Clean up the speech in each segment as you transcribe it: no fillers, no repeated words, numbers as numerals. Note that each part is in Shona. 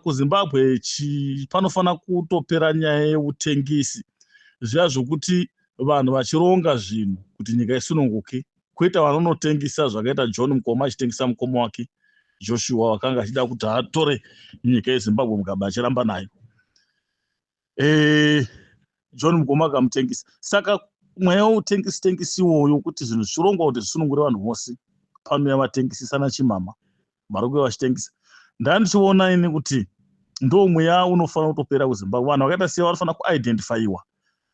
kuZimbabwe panofanira kutopera nyaya yeutengisi, zviya zvokuti vanhu vachironga zvinhu kuti nyika isununguke, kwete vanonotengesa zvakaita John Mukoma achitengesa mukoma wake Joshua, wakanga achida kuti atore nyika yeZimbabwe, Mugabe achiramba nayo. John Mukoma akamutengesa. Saka mweya weutengesi tengesi iwoyo, kuti zvinhu zvichirongwa kuti zvisunungure vanhu vose, panouya vatengesi sana Chimama vari kuuya vachitengesa. Ndandichiona ini kuti ndo mweya unofanira kutopera kuZimbabwe. Vanhu vakaita sei vanofanira kuidentifyiwa,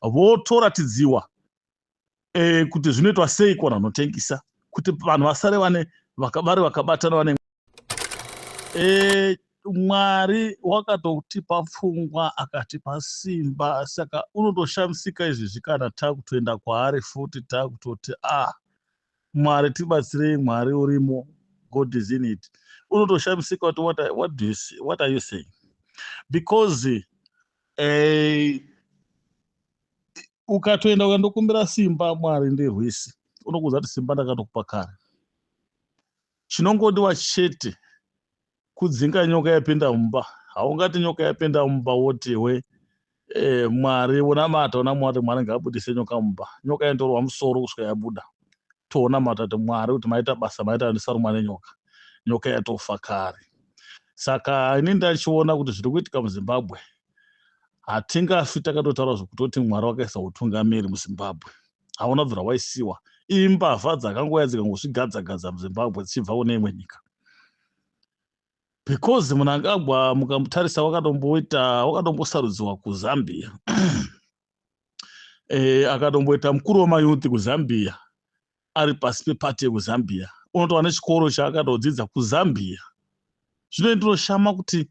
votoratidziwa kuti zvinoitwa sei kuvanhu vanotengesa, kuti vanhu vasare vane vari vakabatana vane Mwari wakatotipa pfungwa, akatipa simba. Saka unotoshamisika izvezvi kana takutoenda kwaari futi, takutoti, "Ah, Mwari, tibatsirei." Mwari urimo, God is in it. Unotoshamisika kuti what are you saying? Because ukatoenda ukandokumbira simba, "Mwari, ndirwisi," unokuudza kuti, "Simba ndakatokupa kare. Chinongodiwa chete kudzinga nyoka yapinda mumba." Haungati nyoka yapinda mumba woti we Mwari, unamata una Mwari, "Mwari ngaabudise nyoka mumba." Nyoka yaindorwa musoro kusvika yabuda. Toonamata kuti, "Mwari, kuti maita basa, maita ndisarumwa nenyoka." Nyoka yatofa kare. Saka ini ndachiona kuti zviri kuitika muZimbabwe, hatingafi takatotaura zvekutoti Mwari wakaisa utungamiri muZimbabwe. Hauna bvira waisiwa. Imbavha dzakangouya dzikangozvigadza-gadza muZimbabwe dzichibva kune imwe nyika, because Mnangagwa mukamutarisa wakatomboita, wakatombosarudziwa kuZambia, akatomboita mukuru wemayouth kuZambia ari pasi pepati yekuZambia. Unotova nechikoro chaakatodzidza kuZambia. Zvino ndinoshama kuti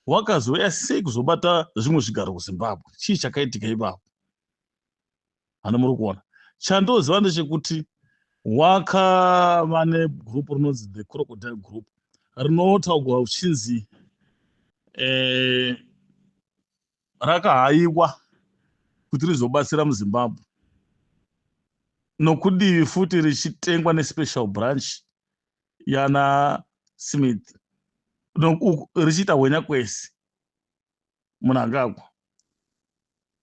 wakazouya sei kuzobata zvimwe zvigaro kuZimbabwe? Chii chakaitika ipapo? Hano muri kuona, chandoziva ndechekuti wakava negroup rinonzi the Crocodile Group, rinotaurwa uchinzi rakahayiwa kuti rizobatsira muZimbabwe, nokudivi futi richitengwa nespecial branch yana Smith, richiita hwenya kwese Mnangagwa.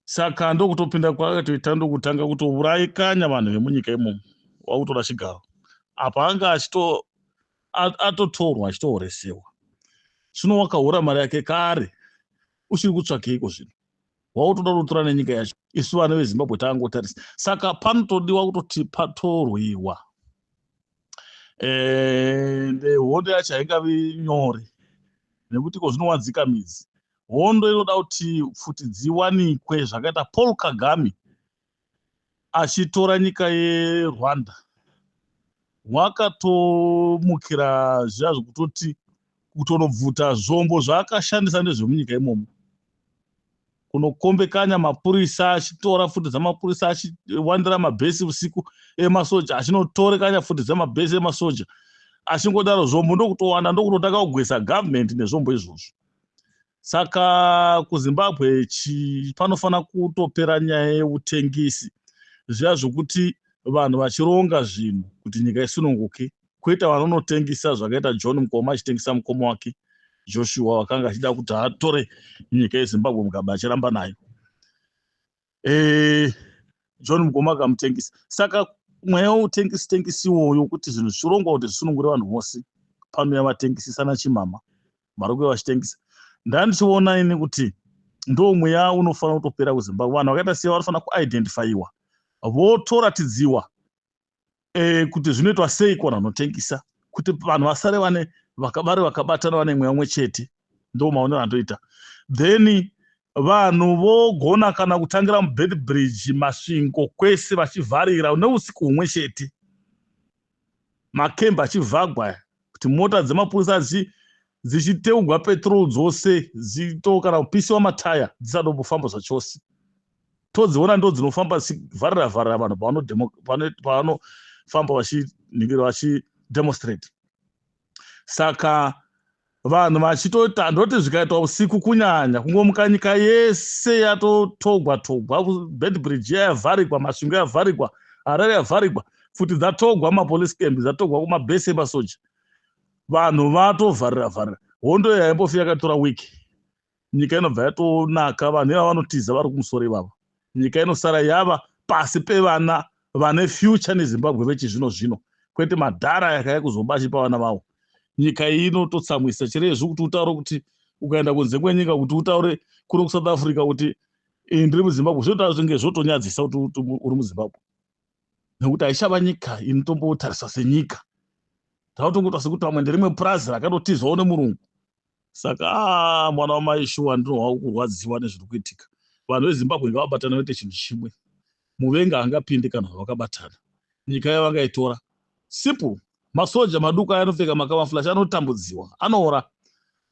Saka ndokutopinda kwaakatoita, ndokutanga kutourayikanya vanhu vemunyika imomo. Wakutora chigaro apa anga achito atotorwa, achitohoresewa. Zvino wakaura mari yake kare, uchiri kutsvakeiko? Zvino wakutoda kutotora nenyika yacho, isu vana veZimbabwe taangotarisa. Saka panotodiwa kutoti patorwiwa. Ende hondo yacho haingavi nyore, nekuti ko zvinowadzika midzi. Hondo inoda kuti pfuti dziwanikwe, zvakaita Paul Kagame achitora nyika yeRwanda. Wakatomukira zviya zvekutoti kutonobvuta zvombo zvaakashandisa ndezvemunyika imomo, kunokombekanya mapurisa, achitora pfuti dzamapurisa, achiwandira mabhesi usiku emasoja, achinotorekanya pfuti dzemabhesi emasoja, achingodaro zvombo ndokutowanda, ndokutotanga kugwesa gavhumendi nezvombo izvozvo. Saka kuZimbabwe panofanira kutopera nyaya yeutengesi, zviya zvokuti vanhu vachironga zvinhu kuti nyika isununguke, kwete vanonotengesa zvakaita John Mukoma achitengesa mukoma wake Joshua, wakanga achida kuti atore nyika yeZimbabwe, Mugabe achiramba nayo. John Mukoma akamutengesa. Saka mweya weutengesi tengesi iwoyo, kuti zvinhu zvichirongwa kuti zvisunungure vanhu vose, panouya vatengesi sana Chimama vari kuuya vachitengesa. Ndandichiona ini kuti ndo mweya unofanira kutopera kuZimbabwe. Vanhu vakaita sei vanofanira kuidentifyiwa, votoratidziwa kuti zvinoitwa sei kuvanhu vanotengesa, kuti vanhu vasare vane vari vakabatana vane mweya umwe chete. Ndo maonero andoita. Then vanhu vogona kana kutangira muBeitbridge, Masvingo kwese, vachivharira neusiku humwe chete, makembi achivhagwa, kuti mota dzemapurisa dzichiteugwa petrol dzose, dzito kana kupisiwa mataya, dzisatombofamba zvachose. Todziona ndo dzinofamba dzichivharira vharira vanhu pavanofamba vachinhingira, vachidemonstrate. Saka vanhu vachitota, ndoti zvikaitwa usiku kunyanya, kungomuka nyika yese yatotogwa togwa, Beitbridge yavharigwa, Masvingo yavharigwa, Harare yavharigwa, futi dzatogwa, mapolice camp dzatogwa, kumabhesi emasoja vanhu vatovharira vharira. Hondo iyi haimbofi yakatora wiki. Nyika inobva yatonaka, vanhu ivava vanotiza vari kumusoro ivava. Nyika inosara yava pasi pevana vane future neZimbabwe vechizvino zvino, kwete madhara yakaya kuzoba chipa vana vavo. Nyika iyi inototsamwisa chirezvi kuti utaure kuti ukaenda kunze kwenyika, kuti utaure kuno kuSouth Africa kuti ndiri muZimbabwe, zvinoita zvinge zvotonyadzisa kuti uri muZimbabwe, nekuti haichava nyika inotombotariswa senyika. Takutongoita sekuti vamwe nderimwe purazi rakatotizwawo nemurungu. Saka a mwana wamai, shuwa ndinohwa kurwadziwa nezviri kuitika. Vanhu veZimbabwe ngavabatane, vaite chinhu chimwe. Muvengi haangapindi kana vakabatana. Nyika yavangaitora simple. Masoja maduku aya anopfeka macamouflage anotambudziwa, anoora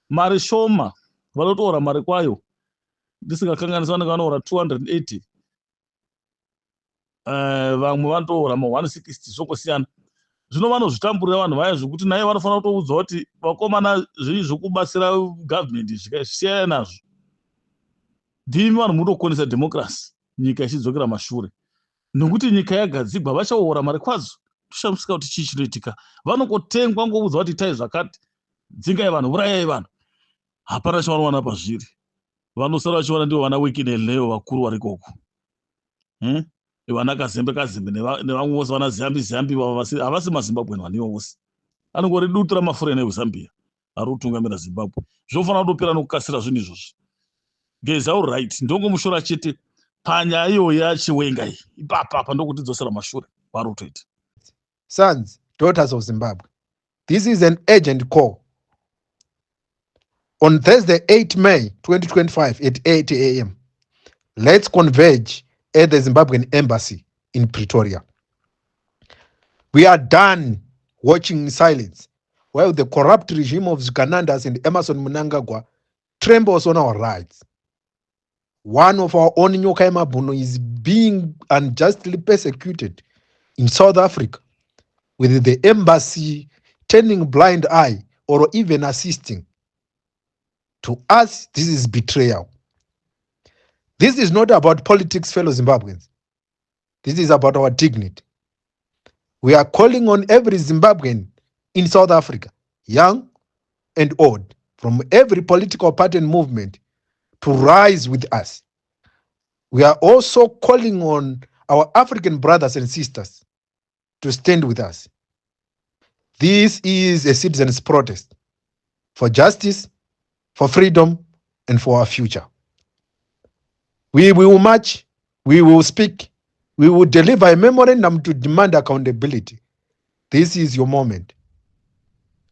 mari shoma. Vanotoora mari kwayo, ndisingakanganisi vanenge vanoora 280, vamwe vanotoora ma160, zvongosiyana. Zvino vanozvitamburira vanhu vaya, zvekuti naiye vanofanira kutoudzwa kuti vakomana, zvii zvokubatsira gavhumendi zvikasiyana nazvo. Ndimi vanhu munotokonesa dhemokirasi, nyika ichidzokera mashure, nekuti nyika yagadzigwa vachaora mari kwadzo. Toshamisika kuti chii chinoitika. Vanongotengwa, ngoudzwa kuti itai zvakati, dzingai vanhu, urayai vanhu. Hapana chavanowana pazviri. Vanosara vachiwana ndivo vana Wicknell nevo vakuru vari ikoko, Vana Kazembe Kazembe nevamwe vose, vana Ziyambi Ziyambi, havasi maZimbabwean. Vanhu ivo vose anongori dutu ramafureni ekuZambia ari kutungamira Zimbabwe. Zvinofanira kutopera nokukasira zvinhu izvozvi. Geza uri right, ndongomushora chete panyaya iyoyo yaChiwenga iyi. Ipapa apa ndokutidzosera mashure vari kutoita. Sons, daughters of Zimbabwe, this is an urgent call. On Thursday, 8 May 2025 at 8 a.m., let's converge at the Zimbabwean Embassy in Pretoria. We are done watching in silence while the corrupt regime of Zviganandas and Emmerson Mnangagwa tramples on our rights. One of our own, Nyokayemabhunu, is being unjustly persecuted in South Africa, with the embassy turning blind eye or even assisting. To us, this is betrayal. This is not about politics, fellow Zimbabweans. This is about our dignity. We are calling on every Zimbabwean in South Africa, young and old, from every political party and movement, to rise with us. We are also calling on our African brothers and sisters to stand with us. This is a citizens' protest for justice, for freedom, and for our future. We will march, we will speak, we will deliver a memorandum to demand accountability. This is your moment.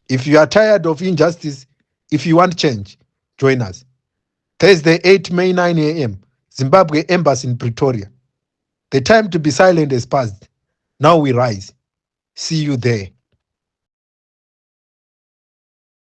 If you are tired of injustice, if you want change, join us. Thursday, 8 May, 9 a.m., Zimbabwe Embassy in Pretoria. The time to be silent has passed. Now we rise. See you there.